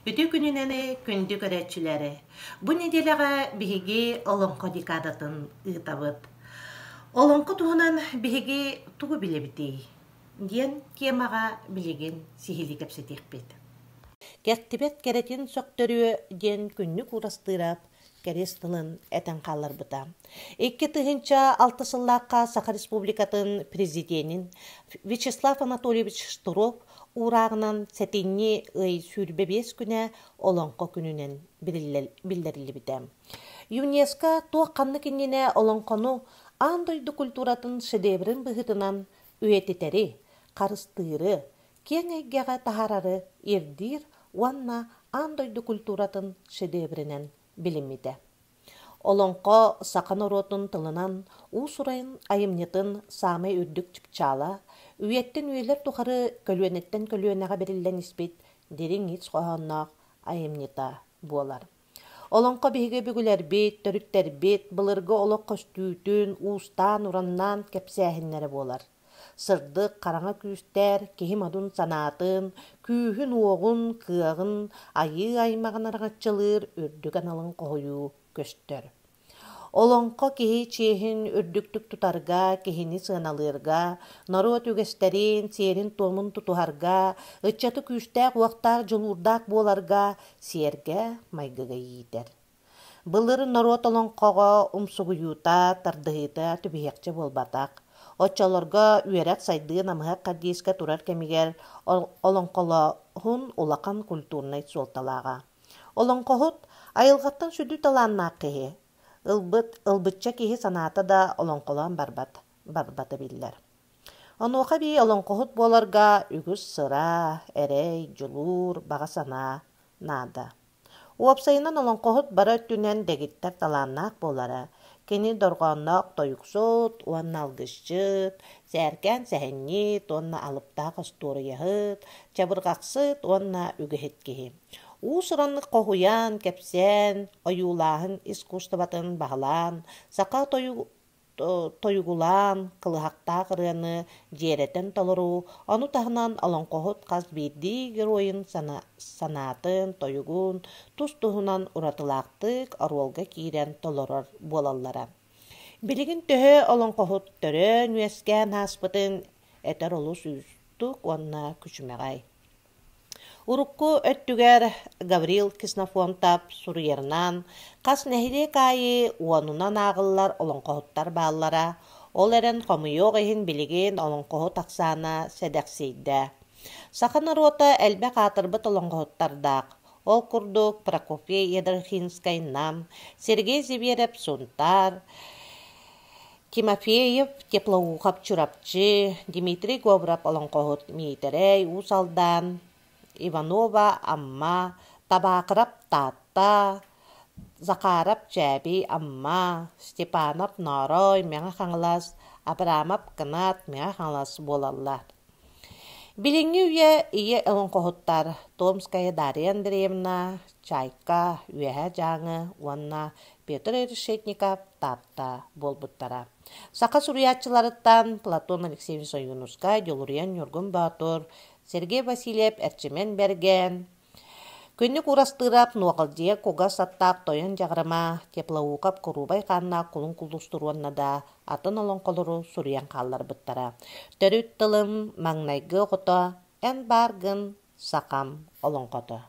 Үтүө күнүнэн күндү көрөөччүлэри! Бу нэдиэлэҕэ биһиги Олоҥхо декадатын ыытабыт. Олоҥхо туһунан биһиги тугу билэбитий? диэн темаҕа билигин сиһилии кэпсэтиэхпит. Кэхтибэт кэрэтин сөхтөрүө диэн Күннүк Уурастыырап кэриэс тылын этэн хаалларбыта. 2006 сыллаахха Саха Республикатын президенин Вячеслав Анатольевич Штыров уурааҕынан сэтинньи ый 25 күнэ Олоҥхо күнүнэн биллэриллибитэ. ЮНЕСКО туох ханнык иннинэ олоҥхону аан дойду культуратын шедеврин быһыытынан үйэтитэри, харыстыыры, киэҥ эйгэҕэ таһаарары ирдиир уонна аан дойду культуратын шедевринэн билиммитэ. Олоҥхо саха норуотун тылынан уус-уран айымньытын саамай үрдүк чыпчаала, үйэттэн үйэлэр тухары көлүөнэттэн көлүөнэҕэ бэриллэн испит дириҥ ис хоһоонноох айымньыта буолар. Олоҥхо биһиги өбүгэлэрбит, төрүттэрбит былыргы олох көстүүтүн уустаан-ураннаан кэпсээһиннэрэ буолар. Сырдык, хараҥа күүстэр киһи модун санаатын, күүһүн-уоҕун, кыаҕын айыы аймаҕын араҥаччылыыр үрдүк аналын хоһуйуу көстөр. Олоҥхо киһи чиэһин үрдүктүк тутарга, киһини сыаналыырга, норуот үгэстэрин, сиэрин-туомун тутуһарга, ыччаты күүстээх-уохтаах, дьулуурдаах буоларга сиэргэ-майгыга иитэр. Былыр норуот олоҥхоҕо умсугуйуута, тардыһыыта түбэһиэхчэ буолбатах. Оччолорго үөрэх-сайдыы намыһах кэрдиискэ турар кэмигэр олоҥхолооһун улахан культурнай суолталааҕа. Олоҥхоһут айылҕаттан сүдү талааннаах киһи. Ылбыт, ылбычча киһи санаата да олоҥхолоон барбат, барбата биллэр. Онуоха эбии олоҥхоһут буоларга үгүс сыра, эрэй, дьулуур, баҕа санаа наада. Уопсайынан олоҥхоһут бары өттүнэн дэгиттэр талааннаах буолара. Кини дорҕоонноох тойуксут уонна алгысчыт, сээркээн сэһэнньит уонна алыптаах остуоруйаһыт, чабырҕахсыт уонна үгэһит киһи. Уус-ураннык хоһуйан, кэпсээн, ойуулааһын искусствотын баһылаан, саха тойугулаан, кылыһахтаах ырыаны дьиэрэтэн толоруу, ону таһынан олоҥхоһут хас биирдии геройун санаатын, тойугун тус-туһунан уратылаахтык оруолга киирэн толорор буолаллара. Билигин төһө олоҥхоһут төрөөн-үөскээн ааспытын этэр олус уустук уонна күчүмэҕэй. Урукку өттүгэр Гаврил Ксенофонтов суруйарынан, хас нэһилиэк аайы уонунан ааҕыллар олоҥхоһуттар бааллара, ол эрэн хомойуох иһин билигин олоҥхоһут ахсаана сэдэхсийдэ. Саха норуота элбэх аатырбыт олоҥхоһуттардаах, ол курдук Прокопий Ядрихинскай Нам, Сергей Зиверев Сунтаар, Тимофеев Теплоухов Чурапчы, Дмитрий Говоров олоҥхоһут Миитэрэй Уус Алдан, Иванова Амма, Табаахырап Таатта, Захаров Чээбий Амма, Степанов Ноорой Мэҥэ Хаҥалас, Абрамов Кынат Мэҥэ Хаҥалас буолаллар. Билиҥҥи үйэ ийэ олоҥхоһуттар Томская Дарья Андреевна, Чайка, Үөһээ Дьааҥы уонна Петр Решетников Таатта буолбуттара. Саха суруйааччыларыттан Платон Алексеевич Ойуунускай, Дьулуруйан Ньургун Боотур, Сергей Васильев Эрчимэн Бэргэн, Күннүк Уурастыырап Нуоҕалдьыйа Кугас аттаах Тойон Дьаҕарыма, Теплоухов Куруубай хааннаах Кулун Куллустур уонна да атын олоҥхолору суруйан хаалларбыттара. Төрүт тылым маҥнайгы оҕото, эн бааргын, сахам олоҥхото.